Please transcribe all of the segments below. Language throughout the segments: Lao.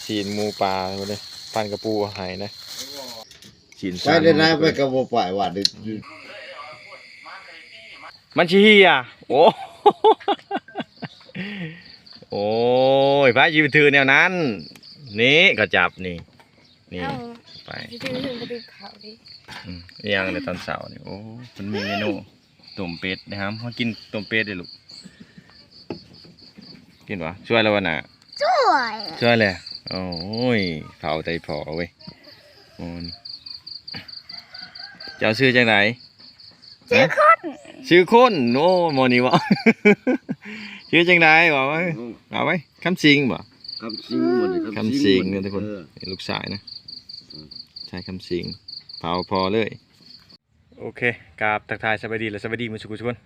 ຊີ້ນໝູປາເດ້ ພັນກະປູເອົາໃຫ້ນະ ຊີ້ນ ໄປໄດ້ນານ ໄປກໍບໍ່ໄປວ່າ ມັນຊິເຫ່ຍ ໂອ້ ໂອ້ຍ ໃຜຊິໄປຖືແນວນັ້ນ ນີ້ ກໍຈັບນີ້ ນີ້ ເອົາ ໄປ ຊິຖືເຖິງກະດູກເຂົາເດ້ ອືມ ອີ່ຫຍັງໃນຕອນເຊົ້ານີ້ ໂອ້ ມັນມີເມນູ ຕົ້ມເປັດເດ້ຫຳ ມາກິນຕົ້ມເປັດເດ້ລູກ ກິນບໍ່? ຊ່ວຍແລ້ວບໍ່ນະ? ຊ່ວຍ ຊ່ວຍແລ້ວ ໂອ້ຍ ເຜົາໄດ້ພໍເວີຍ ໂອ້ ເຈົ້າຊື່ຈັ່ງໃດ? ຊື່ຄົນ ຊື່ຄົນ ໂອ້ ໝໍນີ້ເວົ້າ ຊື່ຈັ່ງໃດ? ເວົ້າມາ ເອົາໄວ້ ຄຳສິງບໍ່? ຄຳສິງ ຄຳສິງ ເອີ ລູກຊາຍນະ ອືມ ຊາຍຄຳສິງ ເຜົາພໍເລີຍ. ໂອເຄ ກາບທັກທາຍສະບາຍດີ ແລະ ສະບາຍດີໝົດສູ່ຄົນ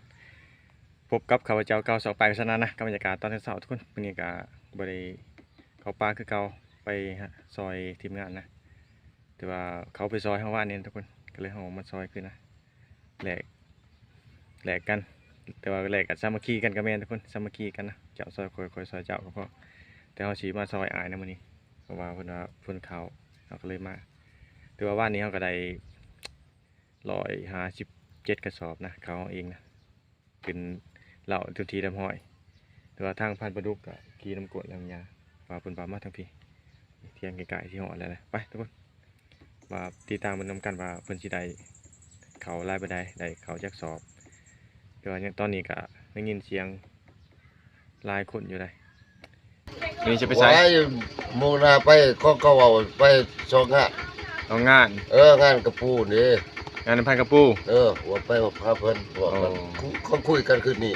ພົບກັບຂ້າພະເຈົ້າເກົ່າ ສອກປາຍ ສະນັ້ນນະ ກັບບັນຍາກາດຕອນເຊົ້າໆ ທຸກຄົນ ມື້ນີ້ກະບໍ່ໄດ້ເຂົ້າປ່າຄືເກົ່າ ໄປຫາຊ່ອຍທີມງານນະ ແຕ່ວ່າເຂົາໄປຊ່ອຍເຮົາວານນີ້ນະ ທຸກຄົນ ກໍເລີຍເຮົາມາຊ່ອຍຄືນນະ ແລກ ແລກກັນ ແຕ່ວ່າແລກກັນສາມັກຄີກັນກໍແມ່ນ ທຸກຄົນ ສາມັກຄີກັນນະ ເຈົ້າຊ່ອຍຂ້ອຍ ຂ້ອຍຊ່ອຍເຈົ້າກໍພໍ ແຕ່ເຮົາຊິມາຊ່ອຍອ້າຍນະມື້ນີ້ ເພາະວ່າເພິ່ນວ່າເພິ່ນເຂົ້າ ເຮົາກໍເລີຍມາ ແຕ່ວ່າວານນີ້ເຮົາກໍໄດ້ ຮ້ອຍຫ້າສິບເຈັດກະສອບນະ ເຂົ້າເຮົາເອງນະ ເປັນເຫຼົ້າທຸກທີ່ຮຽບຮ້ອຍ ແຕ່ວ່າທາງພັນປາດຸກກະຂີ່ນຳກວດນຳຫຍ້າ ວ່າເພິ່ນວ່າມາທາງພີ້ ທຽງໃກ້ໆຊິຮອດແລ້ວນະ ໄປທຸກຄົນ ວ່າຕິດຕາມເບິ່ງນຳກັນວ່າເພິ່ນຊິໄດ້ເຂົ້າຫຼາຍປານໃດ ໄດ້ເຂົ້າຈັກສອບ ແຕ່ວ່າຍັງ ຕອນນີ້ກະໄດ້ຍິນສຽງ ຫຼາຍຄົນຢູ່ໃດ໋ ນີ້ຈະໄປໃສ? ໂອ້ຍ ມຸ່ງໜ້າໄປ ຂອງເຂົາເວົ້າໄປສອງງານ ສອງງານ ເອີ ງານກະປູນີ້ ງານພັນກະປູ ເອີ ວ່າໄປຫາເພິ່ນ ພວກ ໂອ້ ເຂົາຄຸຍກັນຄືນນີ້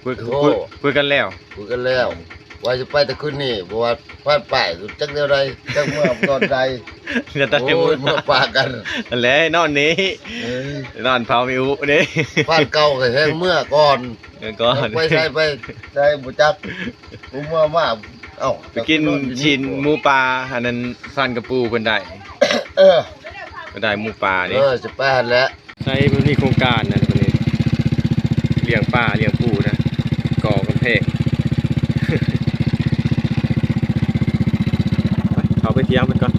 ຄຸຍ ໂອ້ ຄຸຍ ຄຸຍກັນແລ້ວ ຄຸຍກັນແລ້ວ ວ່າຊິໄປແຕ່ຄືນນີ້ ບໍ່ວ່າ ຜ່ານໄປຈັກແນວໃດ ຈັກເມືອຕອນໃດ ແລ້ວແຕ່ ໂອ້ຍ ເມືອປະກັນ ຫັ້ນແຫຼະ ນອນນີ້ ເອີ ນອນເຝົ້າມີອຸເດ້ ບ້ານເກົ່າກໍແຮ່ງເມືອກ່ອນ ເອີ ກ່ອນ ໄປໃສໄປໃສບໍ່ຈັກ ບໍ່ເມືອມາ ເອົ້າ ໄປກິນຊີ້ນໝູປາ ອັນນັ້ນ ພັນກະປູເພິ່ນໄດ້ ເອີ ໄດ້ໝູປາເດ້ ເອີ ຈະໄປຫັ້ນແຫຼະ. ໃຊ້ເພິ່ນມີໂຄງການນະ ເພິ່ນນີ້ລ້ຽງປາລ້ຽງປູນະ ກໍ່ກຳແພງ ເຂົ້າໄປຖຽງເພິ່ນກ່ອນ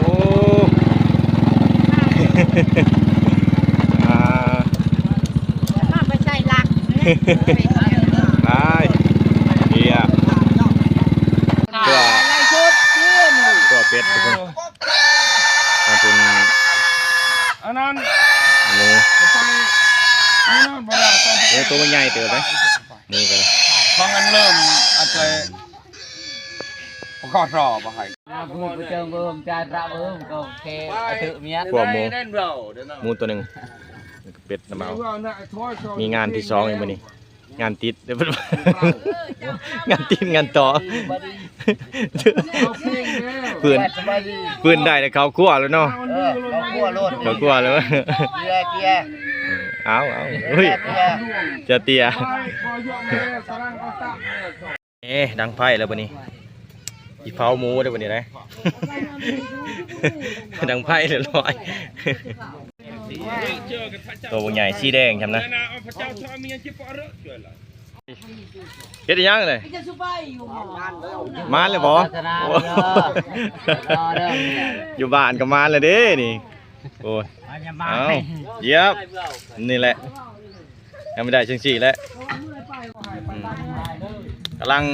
ໂອ້ ອ່າ ມາໄປໃສ່ຫຼັກ ໄປ ເອີ ຕົວ ຕົວເປັດທຸກຄົນ ອັນນັ້ນ ໂອ້ ໂຕມັນໃຫຍ່ເຕີບເດ້ ນີ້ກໍໄດ້ ຂອງອັນເລີ່ມ ອັນເຄີຍ ບໍ່ຂໍລໍບໍ່ໃຫ້ ພວກໝູ ໝູຕົວໜຶ່ງ ເປັດນຳເອົາ ມີງານທີສອງອີກມື້ນີ້ ງານຕິດ ງານຕິດງານຕໍ່ ເພິ່ນ ເພິ່ນໄດ້ແລ້ວ ເຂົ້າຄົວແລ້ວເນາະ ເອີ ເຂົ້າຄົວໂລດ ເຂົ້າຄົວແລ້ວ ເຕຍ ເຕຍ ເອົາ ເອົາ ເອີຍ ເຕຍ ຈະເຕຍ ເອີ ດັງໄຟແລ້ວບັດນີ້ ຊິເຜົາໝູເດີ້ບັດນີ້ນະ ດັງໄຟຮຽບຮ້ອຍ ໂຕບັກໃຫຍ່ສີແດງຊ່ຳນະ ເຮັດອີ່ຫຍັງເລີຍ ມານແລ້ວບໍ່? ຢູ່ບ້ານກໍມານແລ້ວເດ້ນີ້ ໂອ້ຍ ເອົາ ຢຽບ ນີ້ແຫຼະ ທຳມະດາຈັ່ງຊີ້ແຫຼະ ອືມ ກຳລັງ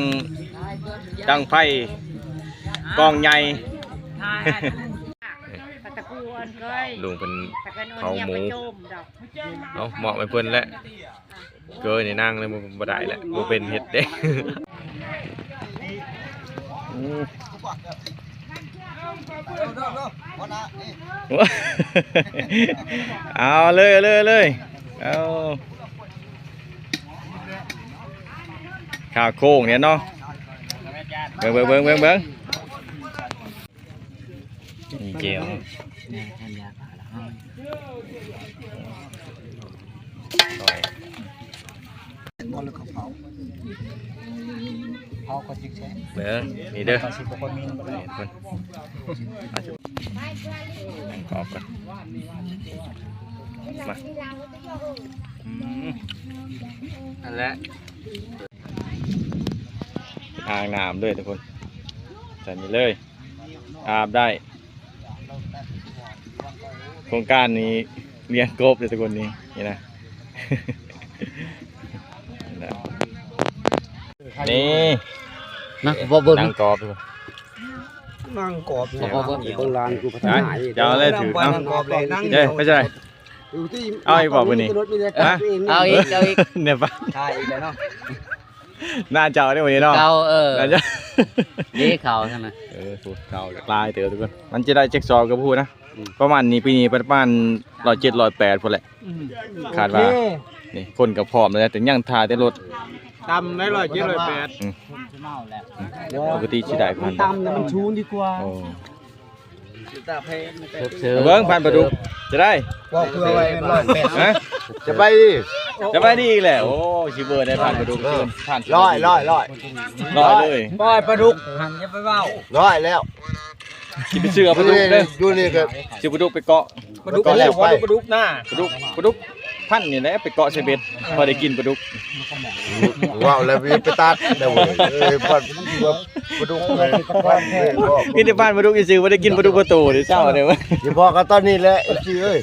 ດັງໄຟກອງໃຫຍ່ ລຸງເພິ່ນເຜົາໝູ ເອົາ ມອບໃຫ້ເພິ່ນແຫຼະ ເກີຍນີ້ນາງເລີຍ ບໍ່ ບໍ່ໄດ້ແຫຼະ ບໍ່ເປັນເຮັດເດ້ ເອົາເລີຍ ເອົາເລີຍ ເອົາເລີຍ ເອົາ ຂາໂຄ້ງນີ້ເນາະ ເບິ່ງ ເບິ່ງ ເບິ່ງ ເບິ່ງ ເບິ່ງ ມີແຈ່ວ ບໍ່ ແລ້ວກໍເຜົາ ເຜົາກໍຈິກແຊະ ເບິ່ງ ນີ້ເດີ້ ເຂົາຊິບໍ່ຄ່ອຍມີນຳປານໃດ ເບິ່ງ ກອບກ່ອນ ມາ ອືມ ນັ້ນແຫຼະ ອ່າງນ້ຳເລີຍທຸກຄົນ ໃສ່ນີ້ເລີຍ ອາບໄດ້. ໂຄງການນີ້ລ້ຽງກົບເດ້ທຸກຄົນນີ້ ນີ້ນະ ນີ້ ນັ່ງ ບໍ່ເບິ່ງ ນັ່ງກອບ ນັ່ງກອບ ບໍ່ເບິ່ງ ເບິ່ງຫຼານກູພັດທະນາອີກ ເຈົ້າເລີຍຖື ເອົາ ນັ່ງກອບເລີຍ ນັ່ງ ເດ້ ໄປໃສ ເອົາອີກບໍ່ມື້ນີ້ ຮະ ເອົາອີກ ເອົາອີກ ແນວປະ ຖ່າຍອີກແລ້ວເນາະ ໜ້າເຈົ້າເດ້ມື້ນີ້ເນາະ ເກົ່າ ເອີ ໜ້າເຈົ້າ ເດ້ເຂົາຊັ້ນນະ ເອີ ຜູ້ເກົ່າຫຼາຍເຕີບທຸກຄົນ ມັນຈະໄດ້ຈັກສອບກໍບໍ່ຮູ້ນະ ອືມ ປະມານນີ້ ປີນີ້ປະມານຮ້ອຍເຈັດ ຮ້ອຍແປດພຸ້ນແຫຼະ ອືມ ຄາດວ່າ ໂອເຄ ນີ້ຄົນກໍພ້ອມແລ້ວ ແຕ່ຍັງຖ້າແຕ່ລົດ ຕ່ຳໄດ້ຮ້ອຍເຈັດ ຮ້ອຍແປດ ອືມ ປົກກະຕິຊິໄດ້ພັນ ມັນຕ່ຳນະ ມັນສູງດີກວ່າ ໂອ້ ເບິ່ງພັນປາດຸກ ຈະໄດ້ ເວົ້າເພື່ອໄວ້ຮ້ອຍແປດ ຮະ ສະບາຍດີ ສະບາຍດີອີກແລ້ວ ໂອ້ ຊິເບີໄດ້ພັນປາດຸກ ເອີ ພັນ ຮ້ອຍ ຮ້ອຍ ຮ້ອຍ ຮ້ອຍເລີຍ ຮ້ອຍປາດຸກ ຫັ້ນຢ່າໄປເວົ້າ ຮ້ອຍແລ້ວ ຊິໄປຊື້ເອົາປາດຸກເດີ ຢູ່ນີ້ກໍ ຊິປາດຸກໄປເກາະ ປາດຸກ ປາດຸກ ປາດຸກນາ ປາດຸກ ປາດຸກພັນນີ້ແຫຼະ ໄປເກາະໃສ່ເບັດ ພໍໄດ້ກິນປາດຸກ ເວົ້າແລ້ວໄປຕັດແລ້ວເວີ້ຍ ເອີຍ ປາດຸກ ມີແຕ່ພັນປາດຸກຊື່ໆ ບໍ່ໄດ້ກິນປາດຸກພໍໂຕເດ້ ເຊົ້າເດ້ ຊິບອກກັນຕອນນີ້ແຫຼະ ເອັຟຊີ ເອີຍ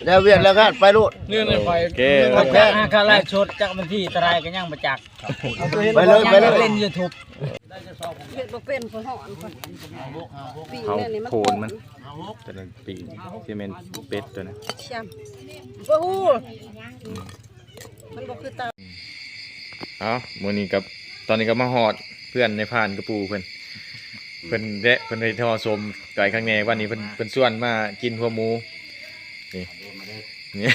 ແລ້ວວຽກແລ້ວງານໄປໂລດ ນີ້ ນີ້ ໂອເຄ ໂອເຄ ຫາຄ່າໄລຟ໌ສົດຈັກວັນທີເທົ່າໃດກໍຍັງບໍ່ຈັກ ໄປເລີຍ ໄປເລີຍ ເຫຼັ້ນຢູທູບ ເຮັດບໍ່ເປັນ ຂ້ອຍຮ້ອນ ປີນີ້ມັນໂພນມັນ ໂຕນັ້ນປີນີ້ຊິແມ່ນເປັດໂຕນັ້ນ ບໍ່ຮູ້ ມັນບໍ່ຄືເຕົາ ເອົ້າ ມື້ນີ້ກໍ ຕອນນີ້ກໍມາຮອດເພື່ອນນາຍພານກະປູເພິ່ນ ເພິ່ນແວະ ເພິ່ນໄດ້ຫໍ່ສົມໄກ່ຄັກແນ່ ວັນນີ້ເພິ່ນ ເພິ່ນຊວນມາກິນຫົວໝູ ນີ້ ນີ້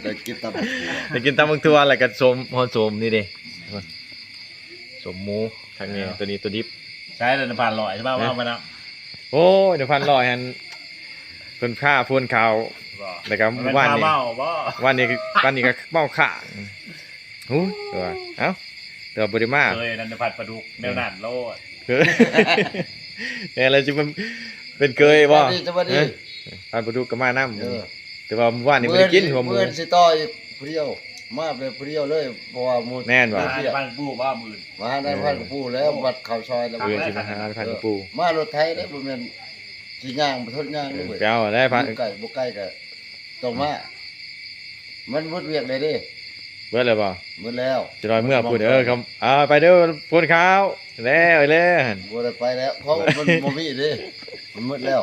ໄດ້ກິນຕຳບັກຖົ່ວ ໄດ້ກິນຕຳບັກຖົ່ວ ແລ້ວກໍສົມ ຫໍ່ສົມນີ້ເດ້ ສົມໝູ ຄັກແນ່ ໂຕນີ້ໂຕດິບ ໃຊ້ແລ້ວນາຍພານຮ້ອຍ ຊິມາເອົາມານຳ ໂອ້ຍ ນາຍພານຮ້ອຍຫັ້ນ ເພິ່ນພາໂພນເຂົ້າ ແລ້ວກໍມື້ວານນີ້ ວານນີ້ ວານນີ້ກໍເມົາຄ້າງ ໂອ້ຍ ວ່າ ເອົ້າ ແຕ່ວ່າບໍ່ໄດ້ມາ ເຄີຍນັ້ນນາຍພານປາດຸກ ແນວນັ້ນໂລດ ແມ່ນແລ້ວ ຊິເປັນເຄີຍບໍ່ ສະບາຍດີ ສະບາຍດີ ຮະ ພານປາດຸກກໍມານຳ ເອີ ແຕ່ວ່າມື້ວານນີ້ບໍ່ໄດ້ກິນຫົວໝູ ມື້ອື່ນຊິຕໍ່ອີກຜູ້ດຽວ ມາແບບຜູ້ດຽວເລີຍ ເພາະວ່າໝູ່ ແມ່ນບໍ່ ມາຫານາຍພານກະປູບໍ່ມື້ອື່ນ ມາຫານາຍພານກະປູແລ້ວ ບັດເຂົ້າຊອຍແລ້ວ ມື້ອື່ນຊິມາຫານາຍພານກະປູ ມາລົດໄຖເດ້ ບໍ່ແມ່ນຊິຍ່າງ ບໍ່ທົນຍ່າງເດ້ ໄປເອົາໄດ້ ຢູ່ໄກບໍ່ໄກກໍຕ້ອງມາ ມັນໝົດວຽກແລ້ວເດ້ ເບິດແລ້ວບໍ່ ໝົດແລ້ວ ຈະນ້ອຍເມືອພຸ້ນ ເອີ ເອີ ໄປເດີ ພຸ້ນເຂົ້າ ແລ້ວ ແລ້ວ ບໍ່ໄດ້ໄປແລ້ວ ເພາະມັນບໍ່ມີເດ້ ມັນໝົດແລ້ວ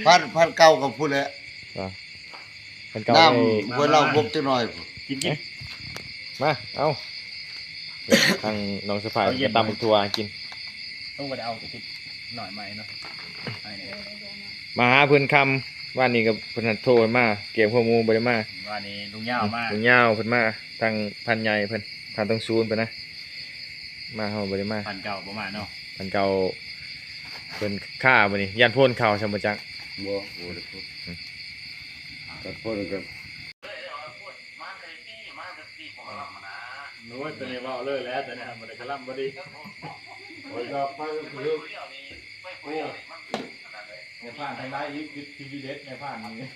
ພັນ ພັນເກົ່າກໍພຸ້ນແຫຼະ ພັນເກົ່າ ນ້ຳ ໄປເລົ່າບົກຈັກໜ້ອຍ ກິນ ກິນ ມາ ເອົາ ທາງນ້ອງສະພາຍກໍຕຳບັກຖົ່ວໃຫ້ກິນ ຕ້ອງໄປເອົາຕິດໜ້ອຍໃໝ່ເນາະ ມາຫາເພິ່ນຄ່ຳ ວານນີ້ກໍເພິ່ນໂທມາ ກຽມຫົວໝູບໍ່ໄດ້ມາ ວານນີ້ລຸງຍາວມາ ອືມ ລຸງຍາວເພິ່ນມາ ທາງພັນໃຫຍ່ເພິ່ນ ທ່ານທອງສູນເພິ່ນນະ ມາ ເຮົາບໍ່ໄດ້ມາ ພັນເກົ່າບໍ່ມາເນາະ ພັນເກົ່າເພິ່ນຄາມື້ນີ້ ຢ້ານໂພນເຂົ້າຊ້ຳບໍ່ຈັກ ບໍ່ ບໍ່ໄດ້ໂພນ ອືມ ຄັນໂພນກໍ ໂອ້ຍ ຕົວນີ້ເວົ້າເລີຍແຫຼະ ຕົວນີ້ບໍ່ໄດ້ກະລຳບໍ່ດີ ໂອ້ຍ ກໍໄປຜູ້ດຽວນີ້ ໄປຜູ້ດຽວນີ້ມັນອັນນັ້ນເດ້ ນາຍພານທັງຫຼາຍອີກ ຄືຊິເດັດນາຍພານນີ້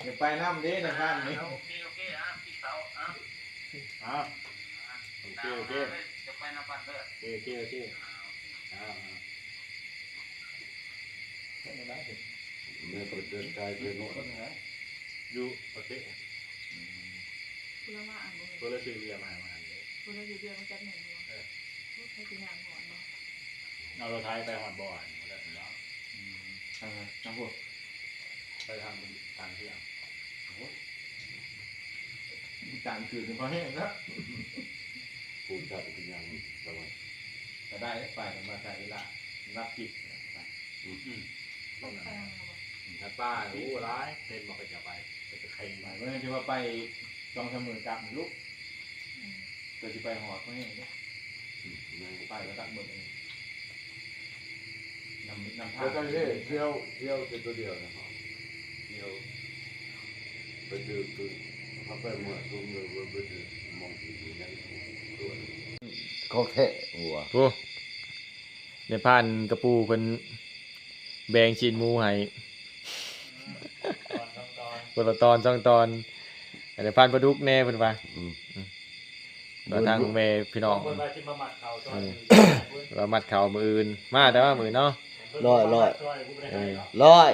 ຢາກໄປນຳເດ້ນາຍພານນີ້ ໂອເຄ ໂອເຄ ອ່າ ກິນເຂົ້າ ອ່າ ອ່າ ໂອເຄ ໂອເຄ ຈະໄປນຳກັນເດີ ໂອເຄ ໂອເຄ ອ່າ ໂອເຄ ອ່າ ແມ່ນໄປເດີນໄກເລີຍເນາະ ຢູ່ປະເທດ ອືມ ຜູ້ລະມາອັນບໍ່ ເພິ່ນລະຊື້ເບຍມາໃຫ້ມາອັນເດີ ຜູ້ລະຊື້ເບຍມາຈັດແໜ່ບໍ່ ເອີ ໃຜຊິຍ່າງຮອດເນາະ ເອົາລົດໄຖໄປຮອດບໍ່ ບໍ່ໄດ້ເນາະ ອືມ ທາງ ທາງພຸ້ນ ໄປທາງ ທາງເທື່ອ ໂອ້ຍ ກາງຄືນພໍແຮງນະ ປູນຈັດເປັນຫຍັງຕະວັນ ກໍໄດ້ໄປ ມັນມາໃສ່ເວລາ ນັບຜິດ ອືມ ອືມ ອືມ ແຕ່ງແລ້ວບໍ່ ອືມ ຖ້າປ່າ ໂອ້ ຫຼາຍ ເຫັນບໍ່ ເຂົາຈະໄປ ເຂົາຈະໄຄ ໄປ ເມື່ອທີ່ວ່າໄປສອງສາມມື້ກັບລູກ ອືມ ກໍຊິໄປຮອດພໍແຮງເດ້ ອືມ ໄປລະກັບເບິ່ງ ນຳ ນຳທາງ ແຕ່ຕອນນີ້ທ່ຽວ ທ່ຽວແຕ່ຕົວດຽວນະ ທ່ຽວໄປຖືກ ເຂົາໄປໝົດຊຸມເລີຍ ໄປຖືກໝ່ອງທີ່ຢູ່ຍັງຕົວະ ຂອງແທ້ຫົວ ໂອ້ ນາຍພານກະປູເພິ່ນແບ່ງຊີ້ນໝູໃຫ້ ຄົນລະຕອນສອງຕອນ ອັນນີ້ພັນປາດຸກແດ່ເພິ່ນວ່າ ອືມ ອືມ ວ່າທາງແມ່ພີ່ນ້ອງ ເພິ່ນວ່າຊິມາມັດເຂົ້າຕອນ ເອີ ວ່າມັດເຂົ້າມື້ອື່ນ ມາແຕ່ວ່າມື້ເນາະ ຮ້ອຍ ຮ້ອຍ ເອີ ຮ້ອຍ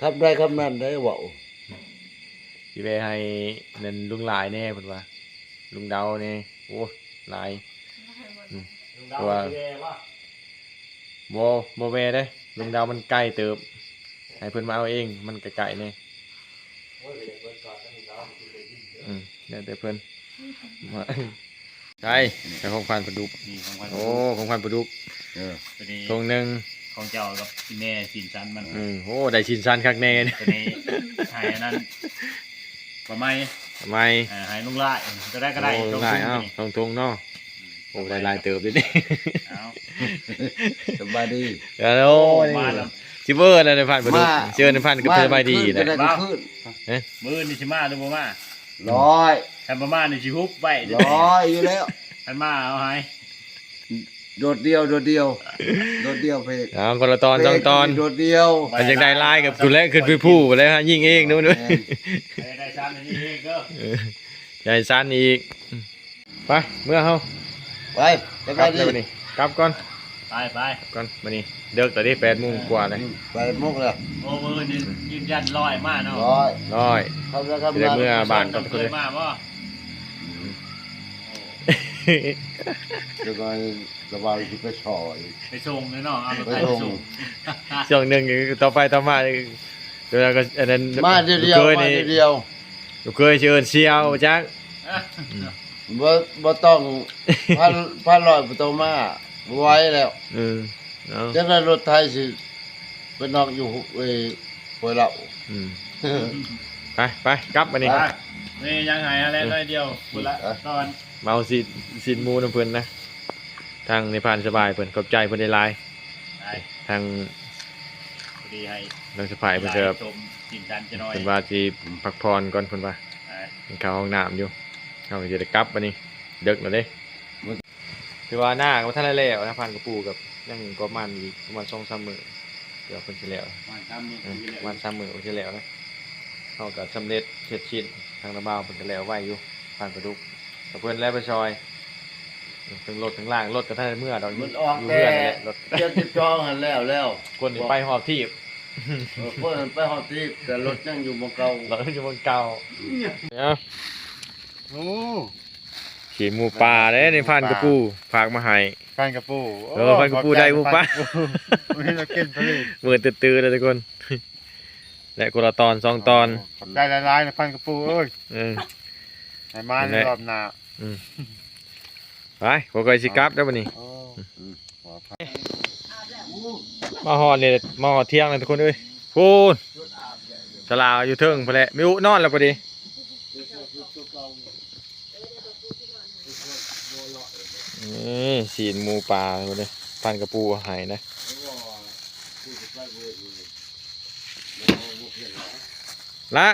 ຄຳໃດຄຳນັ້ນໄດ້ເວົ້າ ຊິແວ່ໃຫ້ນັ້ນລຸງຫຼາຍແດ່ເພິ່ນວ່າ ລຸງເດົາແດ່ ໂອ້ ຫຼາຍ ອືມ ເພາະວ່າ ບໍ່ ບໍ່ແວ່ເດ້ ລຸງເດົາມັນໄກເຕີບ ໃຫ້ເພິ່ນມາເອົາເອງ ມັນກະໄກແດ່ ໂອ້ຍ ກໍຢາກເບິ່ງກ່ອນ ຖ້າມີເຮົາມັນຊິໄດ້ຍິນເດີ ອືມ ແລ້ວແຕ່ເພິ່ນ ໃຊ່ ໃສ່ຂອງຂວັນປາດຸກ ນີ້ຂອງຂວັນປາດຸກ ໂອ້ ຂອງຂວັນປາດຸກ ເອີ ໂຕນີ້ຖົງໜຶ່ງ ຂອງເຈົ້າກັບອີ່ແມ່ຊີ້ນສັນມັນ ອືມ ໂອ້ ໄດ້ຊີ້ນສັນຄັກແນ່ ໂຕນີ້ໃຫ້ອັນນັ້ນ ປາໄມ ປາໄມ ເອີ ໃຫ້ລຸງຫຼາຍ ໂຕໃດກໍໄດ້ ໂອ້ ລຸງຫຼາຍ ເອົາ ໂຕນີ້ ຖົງໆເນາະ ອືມ ໂອ້ ໄດ້ຫຼາຍເຕີບເດນີ້ ເອົາ ສະບາຍດີ ໂອ້ ມາແລ້ວ ຊິເອີ້ນໃນພັນປາດຸກ ມາ ຊິເອີ້ນໃນພັນກໍ ມາ ສະບາຍດີແຫຼະ ຄືນກໍໄດ້ຄືນ ຮະ ມື້ອື່ນນີ້ຊິມາຫຼືບໍ່ມາ? ຮ້ອຍ ຄັນບໍ່ມານີ້ຊິຮຸບໄວ້ເດ້ ຮ້ອຍຢູ່ແລ້ວ ຄັນມາເອົາໃຫ້ ໂດດດ່ຽວ ໂດດດ່ຽວ ໂດດດ່ຽວເພກ ເອົາ ຄົນລະຕອນສອງຕອນ ໂດດດ່ຽວ ຄັນຢາກໄດ້ຫຼາຍກໍພຸ້ນແຫຼະ ຂຶ້ນໄປພູ້ພຸ້ນແຫຼະ ຫາຍິງເອງເດີ ເອີ ໃຫ້ໄດ້ຊັ້ນນີ້ອີກເດີ ເອີ ໃຫ້ຊັ້ນອີກ ໄປ ເມືອເຮົາ ໄປ ກັບແລ້ວບັດນີ້ ກັບກ່ອນ ໄປ ໄປ ກ່ອນບັດນີ້ ເດິກແລ້ວເດ້ ແປດໂມງກວ່າແລ້ວ ອືມ ແປດໂມງແລ້ວ ໂອ້ ມື້ນີ້ຢືນຢັນຮ້ອຍມາເນາະ ຮ້ອຍ ຮ້ອຍ ເຂົ້າແລ້ວ ເຂົ້າ ຊິໄດ້ເມືອບ້ານກ່ອນ ເຄີຍມາບໍ່? ອືມ ໂອ້ ຈັກໜ່ອຍລະວ່າຊິໄປຊ່ອຍ ໄປສົ່ງເນາະ ເອົາລົດໄຖໄປສົ່ງ ໄປສົ່ງ ຊ່ວງໜຶ່ງ ຕໍ່ໄປຕໍ່ມາ ແລ້ວກໍອັນນັ້ນ ມາເທື່ອດຽວ ເຄີຍນີ້ ມາເທື່ອດຽວ ລູກເຂີຍຊິເອີ້ນສ່ຽວຈັກ ອືມ ບໍ່ ບໍ່ຕ້ອງ ພັນ ພັນຮ້ອຍບໍ່ຕ້ອງມາ ບໍ່ໄຫວແລ້ວ ເອີ ເອົາ ຈັກໄດ້ລົດໄຖຊິໄປນອກຢູ່ ເອີ ຫ້ວຍເຫຼົ້າ ອືມ ໄປ ໄປ ກັບບັດນີ້ ໄປ ນີ້ຍັງໃຫ້ຫັ້ນແຫຼະ ໜ້ອຍດຽວ ພຸ້ນລະ ເອີ ຕອນ ເມົາຊີ້ນ ຊີ້ນໝູນຳເພິ່ນນະ ທາງນາຍພານສະບາຍເພິ່ນ ຂອບໃຈເພິ່ນຫຼາຍໆ ໄປ ທາງ ພໍດີໃຫ້ ທາງສະພາຍເພິ່ນ ຈະ ເພິ່ນວ່າຊິພັກຜ່ອນກ່ອນ ເພິ່ນວ່າ ໄປ ເພິ່ນເຂົ້າຫ້ອງນ້ຳຢູ່ ເຮົາກໍຊິໄດ້ກັບບັດນີ້ ເດິກແລ້ວເດ້ ຖືວ່ານາກໍບໍ່ທັນໄດ້ແລ້ວນະ ພານກະປູກໍຍັງປະມານອີກປະມານສອງສາມມື້ ເກືອບເພິ່ນຊິແລ້ວ ປະມານສາມມື້ ເອີ ເພິ່ນຊິແລ້ວ ປະມານສາມມື້ເພິ່ນຊິແລ້ວນະ ເຮົາກໍສຳເລັດເສັດສິ້ນ ທາງລາວບ່າວເພິ່ນກໍແລ້ວໄວຢູ່ ພານປາດຸກ ກໍເພິ່ນແລ້ວໄປຊ່ອຍ ເທິງລົດເທິງລາງ ລົດກໍທັນໄດ້ເມືອດອກ ມັນອອກ ຢູ່ເຮືອນແຫຼະ ລົດ ເຈັດສິບສອງຫັ້ນແລ້ວ ແລ້ວ ຄົນນີ້ໄປຮອບທີບ ເອີ ຄົນນັ້ນໄປຮອບທີບ ແຕ່ລົດຍັງຢູ່ໝ່ອງເກົ່າ ລົດຍັງຢູ່ໝ່ອງເກົ່າ ເອົາ ໂອ້ ຊີ້ນໝູປ່າເດ້ນີ້ ພານກະປູຝາກມາໃຫ້ ພານກະປູ ເອີ ໂອ້ ພານກະປູ ຂອບໃຈ ໄດ້ໝູປ່າ ພານກະປູ ມື້ນີ້ເຮົາກິນພໍດີ ມື້ຕື້ໆເດ້ທຸກຄົນ ແລະ ຄົນລະຕອນສອງຕອນ ໂອ້ ຂອບໃຈຫຼາຍໆນະ ພານກະປູເອີຍ ເອີ ໃຫ້ມາໃນ ນັ້ນແຫຼະ ລອບໜ້າ ອືມ ໄປ ຂ້ອຍກໍຊິກັບແລ້ວບັດນີ້ ໂອ້ ອືມ ມາຮອດນີ້ ມາຮອດທ່ຽງແລ້ວທຸກຄົນເອີຍ ພຸ້ນ ສາລາຢູ່ເທິງພຸ້ນແຫຼະ ມີອຸນອນແລ້ວພໍດີ ນີ້ຊີ້ນໝູປ່າພຸ້ນເດ້ ພານກະປູເອົາໃຫ້ນະ ລະ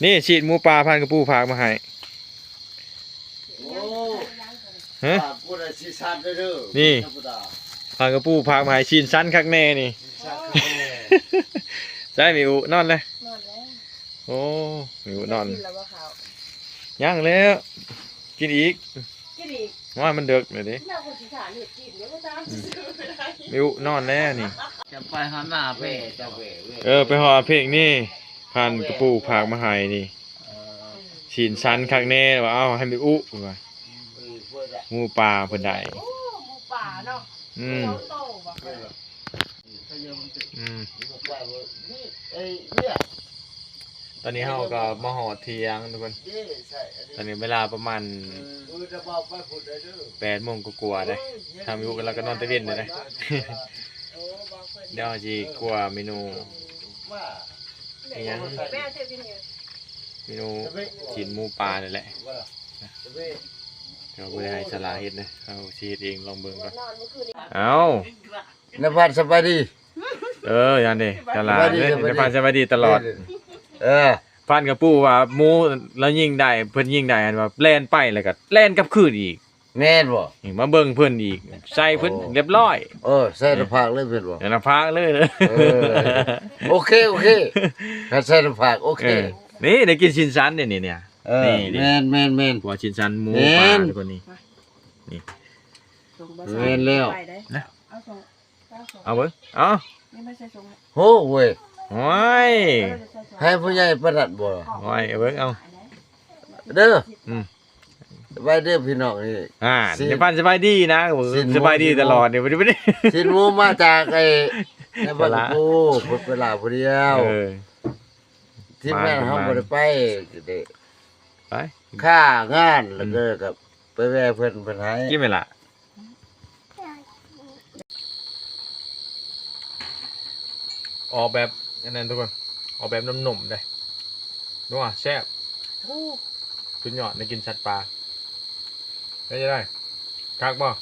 ນີ້ຊີ້ນໝູປ່າ ພານກະປູຝາກມາໃຫ້ ໂອ້ ຮະ ຝາກຜູ້ໃດຊີ້ນສັນເດີ ນີ້ ທຳມະດາ ພານກະປູຝາກມາໃຫ້ ຊີ້ນສັນຄັກແນ່ນີ້ ຊີ້ນສັນຄັກແນ່ ໃສ ມີອຸນອນແລ້ວ ນອນແລ້ວ ໂອ້ ມີອຸນອນ ກິນແລ້ວບໍ່ເຂົ້າ ຍັງແລ້ວ ກິນອີກ ກິນອີກ ວ່າມັນເດິກແລ້ວເດ້ ແລ້ວຄົນຊິຖ້າເຮັດກິນເດ້ ບໍ່ຕາມ ອືມ ມີອຸນອນແລ້ວນີ້ ຈະໄປຫາໜ້າເພ ເອີ ໄປຫາເພກນີ້ ພານກະປູຝາກມາໃຫ້ນີ້ ຊີ້ນສັນຄັກແນ່ວ່າ ເອົາໃຫ້ແມ່ອຸວ່າ ໝູປ່າເພິ່ນໄດ້ ໂອ້ ໝູປ່າເນາະ ອືມ ໂຕບໍ່ ອືມ ຕອນນີ້ເຮົາກໍມາຮອດທ່ຽງທຸກຄົນ ຕອນນີ້ເວລາປະມານແປດໂມງກວ່າໆເດ້ ທາງມີອຸກໍລາວກໍນອນຕາເວັນເດ້ ດຽວເຮົາຊິຄົວເມນູ ອີ່ຫຍັງ ເມນູຊີ້ນໝູປ່ານີ້ແຫຼະ ແຕ່ວ່າບໍ່ໄດ້ໃຫ້ສາລາເຮັດເດ້ ເຮົາຊິເຮັດເອງ ລອງເບິ່ງກ່ອນ ເອົ້າ ນາຍພານສະບາຍດີ ເອີ ອັນນີ້ສາລາ ສະບາຍດີ ເອີ ສະບາຍດີ ນາຍພານສະບາຍດີຕະຫຼອດ ເອີ ພານກະປູວ່າໝູລາວຍິງໄດ້ ເພິ່ນຍິງໄດ້ ອັນວ່າແລ່ນໄປແລ້ວກໍແລ່ນກັບຄືນອີກ ແມ່ນບໍ່? ນີ້ມາເບິ່ງເພິ່ນອີກ ໃສ່ເພິ່ນ ໂອ້ ຮຽບຮ້ອຍ ເອີ ໃສ່ໜ້າຜາກເລີຍແມ່ນບໍ່? ໃສ່ໜ້າຜາກເລີຍ ເອີ ໂອເຄ ໂອເຄ ຄັນໃສ່ໜ້າຜາກ ໂອເຄ ເອີ ນີ້ໄດ້ກິນຊີ້ນສັນເດ້ນີ້ ເອີ ນີ້ເດ້ ແມ່ນໆໆ ພວກຊີ້ນສັນໝູ ແມ່ນ ປາ ທຸກຄົນນີ້ ນີ້ ແມ່ນແລ້ວ ເອົາເບິ່ງ ເອົາ ໂຫເວີຍ ໂອ້ຍ ໃຫ້ຜູ້ໃຫຍ່ປານນັ້ນບໍ່? ໂອ້ຍ ເອົາເບິ່ງ ເອົາ ເດີ ອືມ ສະບາຍດີພີ່ນ້ອງນີ້ ອ່າ ຊິ ຢ່າປານສະບາຍດີນະ ສະບາຍດີຕະຫຼອດນີ້ ຊິນໝູມາຈາກໄອ້ ໃນບ້ານປູ ພຸດເວລາຜູ້ດຽວ ເອີ ທີມງານເຮົາບໍ່ໄດ້ໄປ ໄປ ຄ່າງານ ແລ້ວກໍ ອືມ ໄປແວ່ເພິ່ນ ເພິ່ນໃຫ້ ກິນໄໝລະ? ອອກແບບອັນນັ້ນທຸກຄົນ ອອກແບບນົມໆເດ້ ນົວແຊບ ໂອ້ ສຸດຍອດ ໄດ້ກິນສັດປ່າ ເປັນຈັ່ງໃດ ຄັກບໍ່?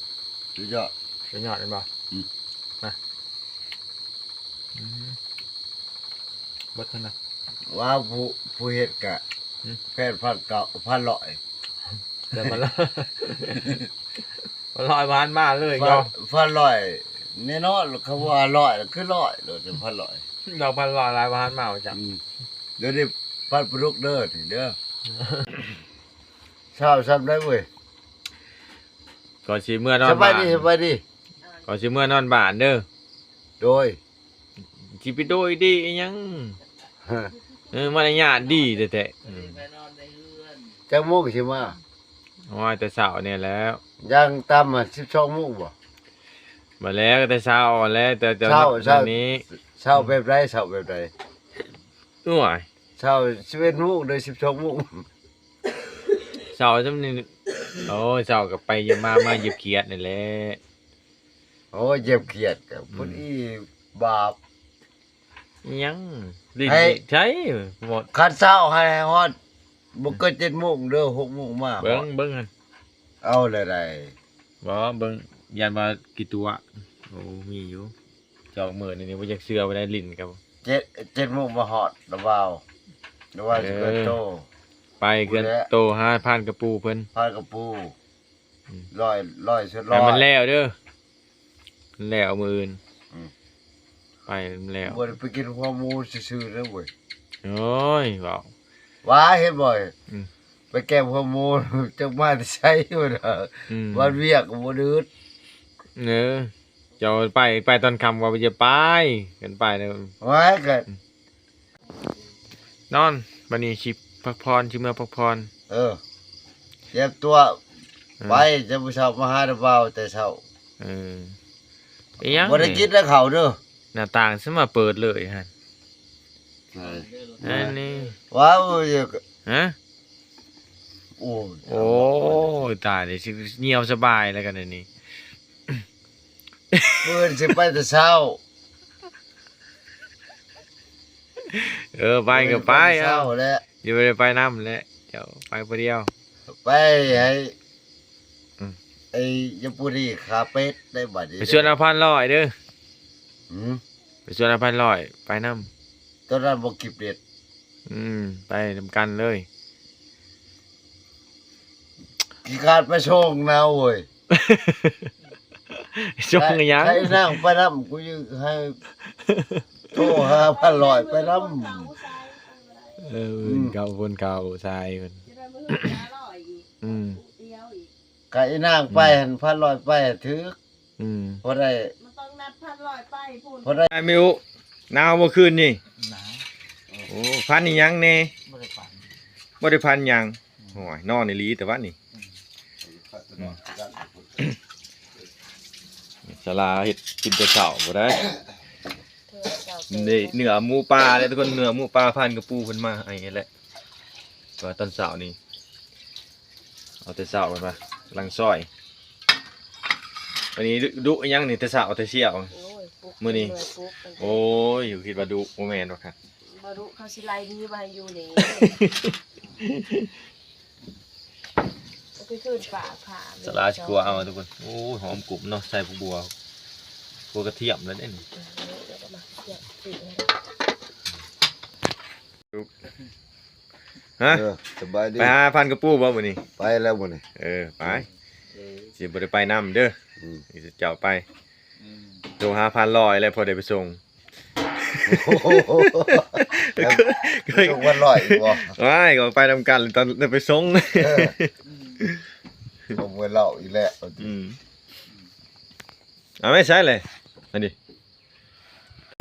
ສຸດຍອດ ສຸດຍອດແມ່ນບໍ່? ອືມ ມາ ອືມ ເບິດເທົ່ານັ້ນ ວ່າຜູ້ ຜູ້ເຮັດກະ ອືມ ແປດພັນເກົ້າ ພັນຮ້ອຍ ແປດພັນຮ້ອຍ ພັນຮ້ອຍ ພັນມາເລີຍ ພັນ ເນາະ ພັນຮ້ອຍແນ່ນອນ ຄຳວ່າຮ້ອຍ ຄືຮ້ອຍໂລດ ພັນຮ້ອຍ ດອກພັນຮ້ອຍ ຫຼາຍກວ່າພັນມາວ່າຊັ້ນ ອືມ ດຽວນີ້ພັນປາດຸກເດີ ນີ້ເດີ ເຊົ້າຊ່ຳໄດ້ເວີຍ ກ່ອນຊິເມືອນອນ ສະບາຍດີ ບ້ານ ສະບາຍດີ ກ່ອນຊິເມືອນອນບ້ານເດີ ໂດຍ ຊິໄປໂດຍດີອີ່ຫຍັງ ເອີ ມາລະຍາດດີແທ້ໆ ອືມ ຈັກໂມງຊິມາ? ໂອ້ຍ ແຕ່ເຊົ້ານີ້ແຫຼ້ວ ຢ່າງຕ່ຳສິບສອງໂມງບໍ່? ບໍ່ແລ້ວ ແຕ່ເຊົ້າແຫຼະ ແຕ່ ແຕ່ເຊົ້າ ເຊົ້ານີ້ ເຊົ້າແບບໃດ? ເຊົ້າແບບໃດ? ໂອ້ຍ ເຊົ້າສິບເອັດໂມງ ຫຼື ສິບສອງໂມງ? ເຊົ້າຊ່ຳນີ້ ໂອ້ຍ ເຊົ້າກໍໄປຢຽບມາ ມາຢຽບຂຽດນີ້ແຫຼະ ໂອ້ຍ ຢຽບຂຽດກໍ ອືມ ພຸ້ນອີ່ບາບ ອີ່ຫຍັງ ຫຼິ້ນໃສ່ໝົດ ຄັນເຊົ້າໃຫ້ຮອດ ອືມ ບໍ່ເກີນເຈັດໂມງເດີ ຫົກໂມງມາ ເບິ່ງ ເບິ່ງຫັ້ນ ເອົາແລ້ວໃດ ບໍ່ ເບິ່ງ ຢ້ານວ່າຂີ້ຕົວະ ໂອ້ ມີຢູ່ ຈອກມື້ນີ້ບໍ່ຢາກເຊື່ອບໍ່ໄດ້ຫຼິ້ນກັບ ເຈັດ ເຈັດໂມງມາຮອດລະວາວ ລະວາວ ເອີ ຊິເກີດໂຕ ໄປເກີດ ພຸ້ນແຫຼະ ໂຕຫາພານກະປູເພິ່ນ ພານກະປູ ອືມ ຮ້ອຍ ຮ້ອຍສ່ວນຮ້ອຍ ໃຫ້ມັນແລ້ວເດີ ແລ້ວມື້ອື່ນ ອືມ ໄປແລ້ວ ບໍ່ໄດ້ໄປກິນຫົວໝູຊື່ໆເດີເວີຍ ໂອ້ຍ ເວົ້າ ວ່າເຫັນບໍ່ ອືມ ໄປແກມຫົວໝູ ຈັກມາແຕ່ໃສ ອືມ ວັນວຽກກໍບໍ່ດືດ ເອີ ເຈົ້າໄປ ໄປຕອນຄ່ຳວ່າຈະໄປ ກັນໄປນະ ໂອ້ຍ ກໍ ອືມ ນອນ ບັດນີ້ຊິພັກຜ່ອນ ຊິເມືອພັກຜ່ອນ ເອີ ຕຽມຕົວ ອືມ ໄປ ຈະມື້ເຊົ້າມາຫາແຕ່ເຊົ້າແຕ່ເຊົ້າ ເອີ ອີ່ຫຍັງ ບໍ່ໄດ້ກິນແລ້ວເຂົ້າເດີ ໜ້າຕ່າງຊິມາເປີດເລີຍຫັ້ນ ໃຊ່ ອັນນີ້ ວ້າວ ຮະ ໂອ້ຍ ໂອ້ຍ ຕາຍ ຊິຍ່ຽວສະບາຍແລ້ວກັນອັນນີ້ ມື້ອື່ນຊິໄປແຕ່ເຊົ້າ ເອີ ໄປກໍໄປ ເອີ ເອົາ ແລ້ວ ຊິບໍ່ໄດ້ໄປນຳແຫຼະ ເຈົ້າໄປຜູ້ດຽວ ໄປໃຫ້ ອືມ ໄອ້ຍາປູດີຂ້າເປັດໄດ້ບັດນີ້ ໄປຊວນເອົາພັນຮ້ອຍເດີ ຫືມ ໄປຊວນເອົາພັນຮ້ອຍ ໄປນຳ ຕອນນັ້ນບໍ່ກິບເດັດ ອືມ ໄປນຳກັນເລີຍ ຂີ້ຄ້ານໄປສົ່ງນະເວີຍ ສົ່ງອີ່ຫຍັງ ໃຫ້ນາງໄປນຳ ກູຢາກໃຫ້ໂທຫາພັນຮ້ອຍໄປນຳ ເອີ ອືມ ເຂົາຄົນເຂົາຊາຍເພິ່ນ ອືມ ກະອີນາງໄປຫັ້ນ ອືມ ພັນຮ້ອຍໄປຖືກ ອືມ ພໍໄດ້ ມັນຕ້ອງນັດພັນຮ້ອຍໄປພຸ້ນ ພໍໄດ້ ໄອ້ມິວ ໜາວບໍ່ຄືນນີ້? ໜາວ ໂອ້ ພັນອີ່ຫຍັງແດ່? ບໍ່ໄດ້ພັນ ບໍ່ໄດ້ພັນຫຍັງ ອືມ ໂອ້ຍ ນອນອີ່ຫຼີແຕ່ວ່ານີ້ ອືມ ສາລາເຮັດກິນແຕ່ເຊົ້າບໍ່ໄດ້ ເນື້ອໝູປ່າເດ້ທຸກຄົນ ເນື້ອໝູປ່າ ພານກະປູເພິ່ນມາໃຫ້ແຫຼະ ວ່າຕອນເຊົ້ານີ້ ເອົາແຕ່ເຊົ້າເພິ່ນວ່າ ຫຼັງຊອຍ ມື້ນີ້ດຸ ດຸອີ່ຫຍັງນີ້ ແຕ່ເຊົ້າແຕ່ສ່ຽວ ໂອ້ຍ ປຸກ ມື້ນີ້ ເປັນໜ່ວຍປຸກ ໂອ້ຍ ຢູ່ຄິດວ່າດຸ ບໍ່ແມ່ນດອກ ບໍ່ດຸ ເຂົາຊິໄລ່ໜີບໍ່ໃຫ້ຢູ່ນີ້ ໄປຄືນປ່າຜ່າ ສາລາຊິຂົ້ວເອົາທຸກຄົນ ໂອ້ຍ ຫອມກຸ້ມເນາະ ໃສ່ຜັກບົ່ວ ຂົ້ວກະທຽມແລ້ວເດ້ນີ້ ເອີ ແລ້ວກໍມາທຽມ ຮະ ເອີ ສະບາຍດີ ໄປຫາພານກະປູບໍ່ມື້ນີ້? ໄປແລ້ວມື້ນີ້ ເອີ ໄປ ເອີ ຊິບໍ່ໄດ້ໄປນຳເດີ. ອືມ ນີ້ເຈົ້າໄປ ອືມ ໂທຫາພັນລອຍແລ້ວ ພໍໄດ້ໄປສົ່ງ. ໂອ້ໂຫ ໄປສົ່ງພັນລອຍອີກບໍ່? ວ້າຍ ກໍໄປນຳກັນ ຕອນໄດ້ໄປສົ່ງ. ເອີ ອືມ ສົ່ງພັນລອຍອີກແລ້ວ. ອືມ ເອົາໄປໃສເລີຍ ອັນນີ້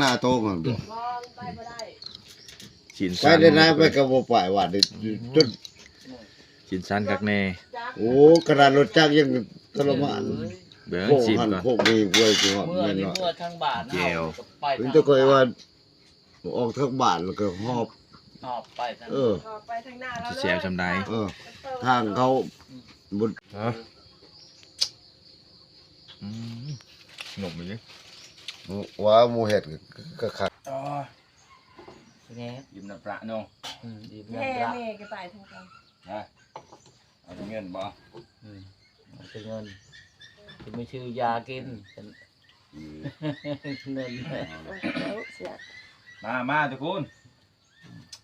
ໜ້າໂຕມັນບໍ່? ບໍ່ ໄປບໍ່ໄດ້. ຊິນ ໄປ ສັນ ໄດ້ນາ ໄປກໍບໍ່ໄປວ່າ ຈົນ ຊິນສັນຄັກແນ່. ໂອ້ ຂະໜາດລົດຈັກຍັງທະລະມານ. ເບິ່ງ ໂຄກຫັ້ນ ຊິມກ່ອນ ໂຄກນີ້ ເວີຍ ຊິຮອດ ເມື່ອນີ້ ແມ່ນບໍ່? ເມື່ອທາງບ້ານ ແຈ່ວ ເຮົາກໍໄປ ເຫັນແຕ່ຂ້ອຍວ່າ ອອກທາງບ້ານແລ້ວກໍຫອບ ຫອບໄປທາງ ເອີ ຫອບໄປທາງໜ້າລາວ ຊິແຊບສ່ຳໃດ. ເອີ ທາງເຂົາ ອືມ ບໍ່ ຮະ ອືມ ໜົມອີ່ຫຼີ. ວ່າໝູ່ເຮັດກໍຄັກ. ອໍ ແນ່ ອີ່ມນ້ຳພະເນາະ. ອືມ ອີ່ມນ້ຳພະ. ແມ່ກໍໄປເທົ່າກັນ. ຮະ ເອົາແຕ່ເງິນບໍ່? ອືມ ເອົາແຕ່ເງິນ ຊິມາຊື້ຢາກິນ. ອືມ ເງິນ ມາ ມາທຸກຄົນ.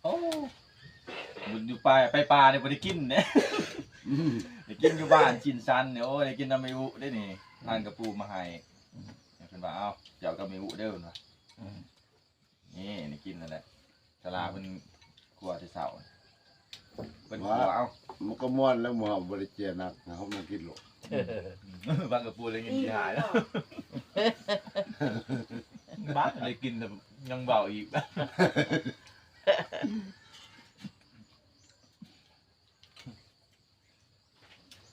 ໂອ້ ຢູ່ ຢູ່ປ່າ ໄປປ່ານີ້ບໍ່ໄດ້ກິນເດ້. ອືມ ໄດ້ກິນຢູ່ບ້ານ ຊິນສັນນີ້. ໂອ້ ໄດ້ກິນນຳແມ່ອຸເດ້ນີ້ ອືມ ທ່ານກະປູມາໃຫ້. ອືມ ເພິ່ນວ່າ ເອົາ ເຈົ້າກັບແມ່ອຸເດີ ເພິ່ນວ່າ. ອືມ ນີ້ ນີ້ກິນນັ້ນແຫຼະ ສາລາເພິ່ນຂົ້ວແຕ່ເຊົ້າ ເພິ່ນ ວ່າ ຂົ້ວເອົາ. ມັນກໍມ່ວນແລ້ວ ໝູ່ເຮົາບໍ່ໄດ້ເຈຍໜັກ ເຮົາມາກິນໂລດ. ບາງກະປູໄດ້ຍິນຊິຫາຍແລ້ວ ບາດໄດ້ກິນແລ້ວຍັງເວົ້າອີກ.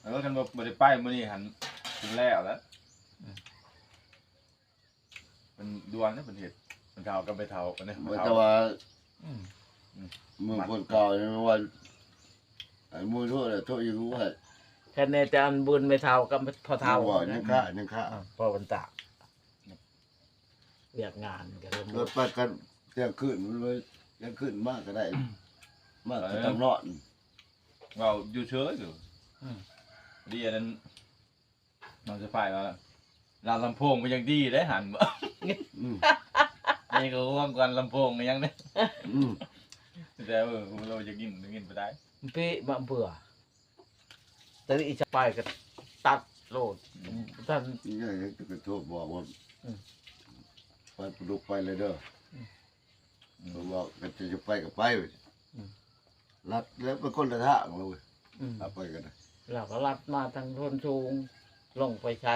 ເອີ ຄັນບໍ່ ບໍ່ໄດ້ໄປມື້ນີ້ຫັ້ນ ເພິ່ນແລ້ວແລ້ວ. ອືມ ເພິ່ນດ່ວນເດ້ ເພິ່ນເຮັດ ເພິ່ນເຖົ້າກັບແມ່ເຖົ້າ ອັນນີ້ ແຕ່ວ່າ ອືມ ອືມ ມື້ຄົນເກົ່ານີ້ວ່າ ໄອ້ໝູ່ໂທດ ໂທດອີກຮູ້ໃຫ້ ແຄ່ແນ່ແຕ່ອັນບຸນແມ່ເຖົ້າກັບພໍ່ເຖົ້າ ຍັງຄາ ຍັງຄາ ອືມ ພໍ່ບັນຕາ ວຽກງານກໍເລີ່ມ ເກີດໄປກັນ ທ່ຽງຄືນ ມັນເລີຍ ທ່ຽງຄືນມາກໍໄດ້ ມາແຕ່ຕຳນອນ ເວົ້າຢູ່ເຊີຍຢູ່. ອືມ ດີອັນນັ້ນ ນ້ອງສະພາຍວ່າ ລານລຳໂພງມັນຍັງດີເດ້ຫັ້ນ. ອືມ ນີ້ກໍຫ່ວງກວ່າລຳໂພງກໍຍັງເດ້. ອືມ ແຕ່ ເອີ ເຮົາຢາກກິນ ກິນບໍ່ໄດ້ ເປະມາເບື່ອ ຕະລິສະພາຍກໍຕັດໂລດ. ອືມ ທ່ານ ນີ້ກໍໂທດບອກວ່າ ອືມ ໄປປະດຸກໄປເລີຍເດີ. ອືມ ເພິ່ນບອກ ຄັນຈະໄປກໍໄປ. ອືມ ລັດແລ້ວໄປຄົນລະທາງເລີຍ. ອືມ ໄປກັນ ລາວກໍລັດມາທາງໂພນສູງ ລົງໄປໃສ່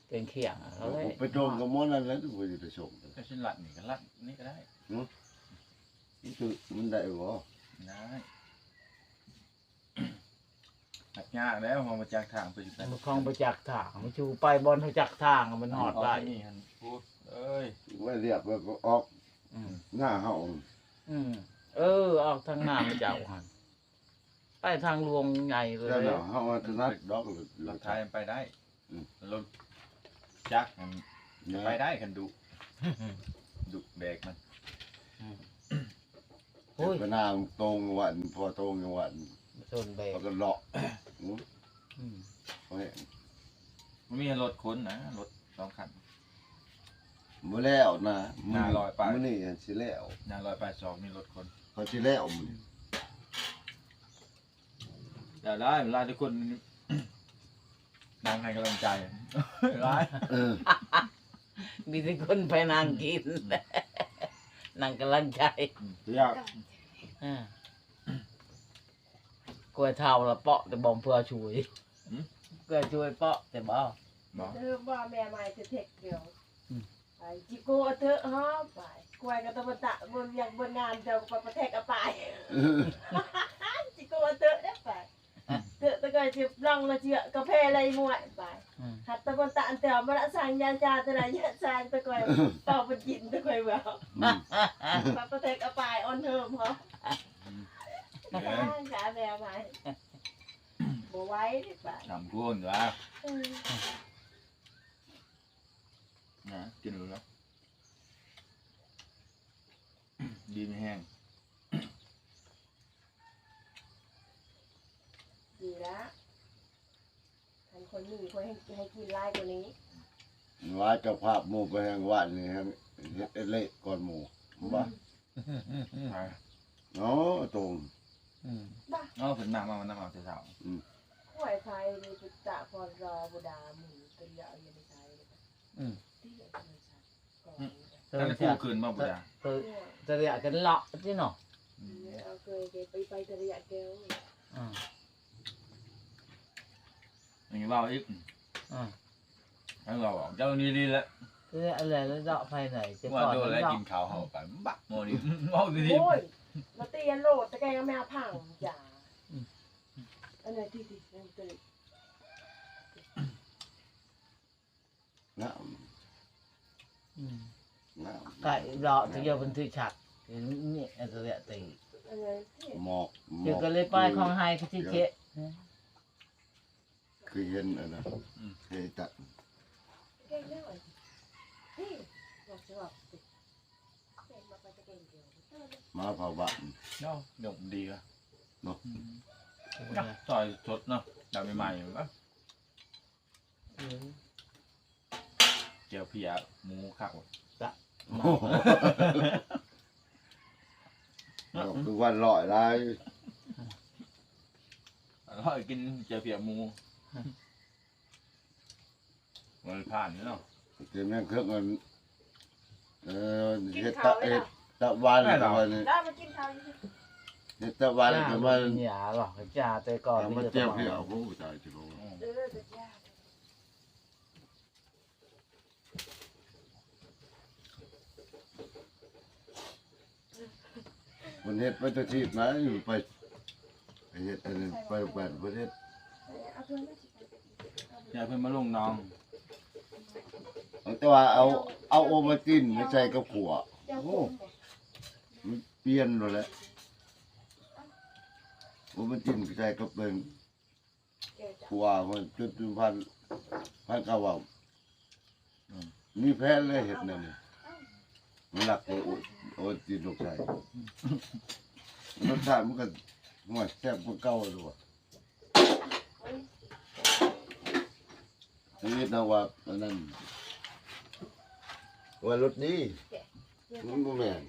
ເປັນຂຽງ ແລ້ວໄປຕົງກັບໝໍນັ້ນແຫຼະ ບໍ່ໄດ້ໄປສົ່ງ ກໍຊິລັດນີ້ກໍລັດນີ້ກໍໄດ້. ຫື ມັນຖືກ ມັນໄດ້ບໍ່? ໄດ້. ຫາກຍາກແລ້ວ ເຮົາບໍ່ຈັກທາງໄປຢູ່ໃສ ເຮົາຂອງບໍ່ຈັກທາງ ມັນຊິໄປບ່ອນຮູ້ຈັກທາງ ມັນຮອດໄດ້. ນີ້ຫັ້ນ ໂອ້ຍ ໄວ້ລຽບແລ້ວກໍອອກ ອືມ ໜ້າເຮົາ. ອືມ ເອີ ອອກທາງໜ້າເຈົ້າຫັ້ນ ໄປທາງຫຼວງໃຫຍ່ເລີຍ. ເຮົາວ່າຖະໜັດດອກ ລົດໄຖໄປໄດ້. ອືມ ລົດຈັກຫັ້ນໄປໄດ້ ຄັນດຸ ດຸແບກມັນ. ອືມ ໂອ້ຍ ໄປນາງຕົງວັນ ພໍຕົງວັນ ຊົນແບກ ແລ້ວກໍເລາະ. ອືມ ອືມ ໂອ້ຍ ມັນມີລົດຂົນນະ ລົດສອງຄັນ ບໍ່ແລ້ວນະ. ໜ້າຮ້ອຍປາຍ ມື້ນີ້ຊິແລ້ວ ໜ້າຮ້ອຍປາຍສອງ ມີລົດຂົນ ເຂົາຊິແລ້ວມື້ນີ້. ແລ້ວຫຼາຍ ຫຼາຍແຕ່ຄົນ ນັ່ງໃຫ້ກຳລັງໃຈຫຼາຍ. ເອີ ມີແຕ່ຄົນໄປນັ່ງກິນ ອືມ ນັ່ງກຳລັງໃຈ. ອືມ ຢາກ ເອີ ກ້ວຍເຖົ້າລະເປາະແຕ່ບໍ່ເພື່ອຊ່ວຍ. ຫື ກ້ວຍຊ່ວຍເປາະແຕ່ບໍ່ ບໍ່ ເອີ ບໍ່ ແມ່ໄມ້ເທັກດຽວ. ອືມ ໄປຈິໂກເທີເຮົາໄປ ກ້ວຍກໍຕະບະຕະ ບົນວຽກບົນງານ ເຈົ້າກໍປະແທກອະປາຍ. ອືມ ຈິໂກເທີໄດ້ໄປ ເທີຕະກອຍຊິລອງລະເຈື່ອກາແຟໄລງວຍໄປ. ອືມ ຫັດຕະບົນຕະອັນແຕວມາລະສັງຍາຈາຕະໄລຍະຊາງຕະກອຍ ເປົ່າບໍ່ກິນຕະກອຍເວົ້າ. ອືມ ປະແທກອະປາຍອອນເຮີມເຮົາ. ອືມ ກາແຟໄປ ບໍ່ໄຫວເດ້ປາຍ ສາມຄົນວ່າ. ເອີ ນະ ກິນແລ້ວ ດີມີແຮງ ດີລະ ຄັນຄົນມີ ຄວນໃຫ້ ໃຫ້ກິນຫຼາຍກວ່ານີ້. ວ່າເຈົ້າພາບໝູ່ໄປແຮງວານນີ້ ແຮງເຮັດເອເລກກ່ອນໝູ່ ບໍ່ ອືມ ເນາະ ໂຕງ. ອືມ ເອົາ ເພິ່ນມາ ມານຳເອົາແຕ່ເຊົ້າ. ອືມ ໄວໄຟນີ້ໄປຕະພອນລໍບໍ່ດາໝູນຕະຫຼຽວຢູ່ໃນຊາຍເດ້. ອືມ ຕິເລີຍ ກໍ ອືມ ຕະຫຼຽວ ແຕ່ກູຄືນບໍ່ບໍ່ດາ ຕະຫຼຽວກັນເລາະຕິເນາະ. ອືມ ເອົາເຄີຍໄປ ໄປຕະຫຼຽວແກ້ວ. ອ່າ ຍັງເວົ້າອີກ. ອ່າ ໃຫ້ເວົ້າເຈົ້ານີ້ດີແຫຼະ ຄືອະໄລລະເນາະ ພາຍໃນຈະ ວ່າ ກ່ອນ ໂດນແລ້ວ ເນາະ ກິນເຂົ້າເຮົາໄປບັກໂມນີ້ເວົ້າດີໆ. ໂອ້ຍ ລະຕີອັນໂລດ ແຕ່ແກຍັງແມ່ພັງຈ້າ. ອືມ ອັນນັ້ນຕິຕິ ເນາະ ອືມ ນະ ກະເລາະທີ່ເຈົ້າເພິ່ນຖືຊັກ ນີ້ອັນຕະເລະຕີ ໝອກ ເຈົ້າກໍເລີຍໄປຂອງໃຫ້ຄືຊິເຈະ. ເຄີຍເຫັນອັນນັ້ນ ອືມ ເຄີຍຕະ ມາເຜົາບ້ານເນາະ ຍົກດີວະເນາະ. ອືມ ເນາະ ຊອຍສົດເນາະ ດຳໃໝ່ໆ. ອືມ ແຈ່ວເພຍໝູຄັກ ຕະ ໂອ້ໂຫ ດອກຄືວ່າລອຍຫຼາຍ ລອຍກິນແຈ່ວເພຍໝູ ມັນຜ່ານເນາະ ກິນແມ່ນເຄື່ອງອັນ ເອີ ເຮັດຕະ ເຮັດຕະຫວານ ແລ້ວກໍວ່ານີ້ ເຮັດຕະຫວານ ແລ້ວກໍວ່ານີ້ ຢາຫຼອກ ຢາແຕ່ກ່ອນ ເອົາມາແຈ່ວເພຍ ໂອ້ໂຫ ຕາຍຊິບໍ່ ເອີ ເອີ ເພິ່ນເຮັດໄປແຕ່ທີບນະ ໄປ ໄປເຮັດອັນນັ້ນ ໄປແບບເພິ່ນເຮັດ ຢ່າເພິ່ນມາລົງໜອງ ແຕ່ວ່າເອົາ ເອົາໂອວັນຕິນມາໃສ່ກັບຂົ້ວ ໂອ້ ມັນປ່ຽນໂລດແຫຼະ ໂອວັນຕິນໃສ່ກັບເປັນ ຜົວມັນຈົນ ຈົນພັນ ພັນເກົ້າເວົ້າ ອືມ ມີແຜນເລີຍເຮັດແນວນີ້ ມັນລັກໂອ ໂອວັນຕິນລູກຊາຍ ລົດຊາດມັນກໍ ໂອ້ຍ ແຊບກວ່າເກົ່າໂລດ ຊີວິດເຮົາວ່າອັນນັ້ນ ວ່າລົດດີ ມັນບໍ່ແມ່ນ.